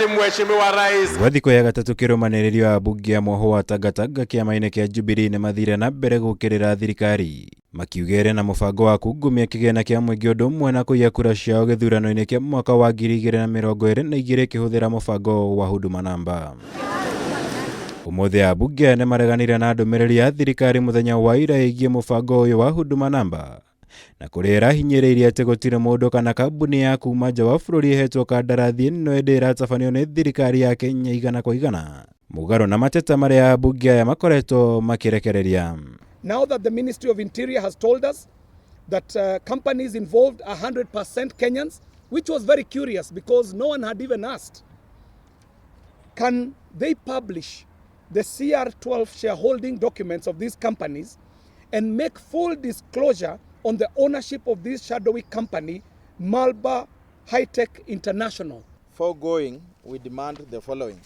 Mheshimiwa Rais. Gwa thikũ ya gatatũ kĩrũmanĩrĩrio ambunge a mwoho wa Tangatanga kĩama-inĩ kĩa Jubilee nĩmathire na mbere gũkĩrĩra thirikari makiuga ĩrĩ na mũbango wa kungumia kĩgĩna kĩa mũingĩ ũndũ ũmwe na kũiya kura ciao gĩthurano-inĩ kĩa mwaka wa 2022 ĩkĩhũthĩra mũbango wa Huduma Namba. Ũmũthĩ ambunge aya nĩmareganire na ndũmĩrĩri ya thirikari mũthenya wa ira ĩgiĩ mũbango ũyũ wa Huduma Namba na kũrĩa ĩrahinyĩrĩirie atĩ gũtirĩ mũndũ kana kambuni ya kuma nja wa bũrũri ĩhetwo kandarathi ĩno ĩndĩ ĩratabanio nĩ thirikari ya Kenya igana kwa igana mũgarũ na mateta marĩa ambunge aya makoretwo makĩrekereria. Now that the Ministry of Interior has told us that companies involved are 100% Kenyans, which was very curious because no one had even asked, can they publish the CR12 shareholding documents of these companies and make full disclosure on the ownership of this shadowy company, Malba High Tech International? Foregoing, we demand the following.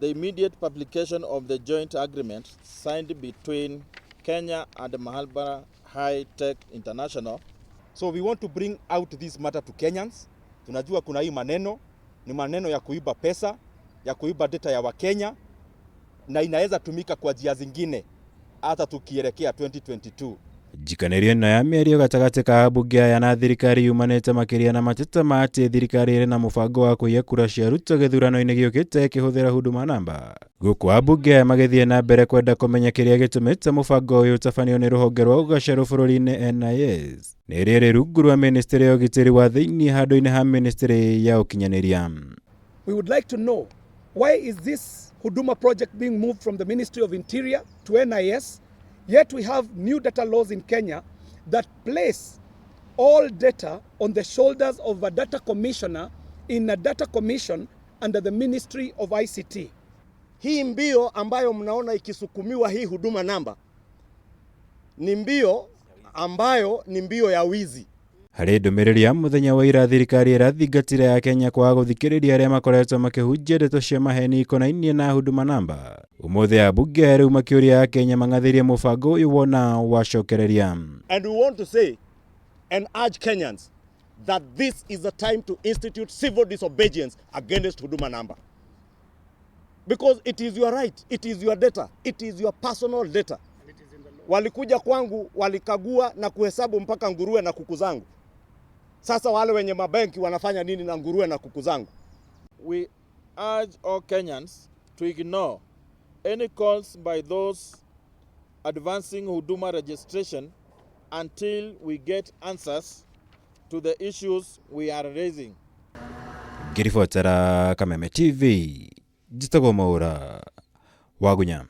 The immediate publication of the joint agreement signed between Kenya and Mahalbara High Tech International. So we want to bring out this matter to Kenyans. Tunajua kuna hii maneno, ni maneno ya kuiba pesa, ya kuiba data ya Wakenya na inaweza tumika kwa njia zingine hata tukielekea 2022. Njikanĩrio ĩno ya mĩario gatagatĩ ka ambunge aya na thirikari yumanĩte makĩria na mateta ma atĩ thirikari ĩrĩ na mũbango wa kũiya kura cia Ruto gĩthurano-inĩ gĩũkĩte ĩkĩhũthĩra Huduma Namba. Gũkũ ambunge aya magĩthiĩ na mbere kwenda kũmenya kĩrĩa gĩtũmĩte mũbango ũyũ ũtabanio nĩ rũhonge rwa ũgacerũ bũrũri-inĩ NIS na ĩrĩa ĩrĩ rungu rwa ministry ya ũgitĩri wa thĩinĩ handũ-inĩ ha ministry ya ũkinyanĩria. We would like to know, why is this Huduma project being moved from the Ministry of Interior to NIS, yet we have new data laws in Kenya that place all data on the shoulders of a data commissioner in a data commission under the Ministry of ICT. Hii mbio ambayo mnaona ikisukumiwa hii huduma namba ni mbio ambayo ni mbio ya wizi. Harĩ ndũmĩrĩri ya mũthenya wa ira thirikari ĩrathingatire ya Kenya kwaga gũthikĩrĩria arĩa makoretwo makĩhunjia ndeto cia maheni ikonainie na Huduma Namba. Ũmũthĩ ambunge aya rĩu makĩũria Akenya mang'athĩrie mũbango ũyũ wona wacokereria. And we want to say and urge Kenyans that this is the time to institute civil disobedience against Huduma Namba. Because it is your right, it is your data, it is your personal data. Walikuja kwangu walikagua na kuhesabu mpaka nguruwe na kuku zangu. Sasa wale wenye mabenki wanafanya nini na nguruwe na kuku zangu? We urge all Kenyans to ignore any calls by those advancing Huduma registration until we get answers to the issues we are raising. Ngĩribotera Kameme TV, njĩtagwo Mwaũra Wagunya.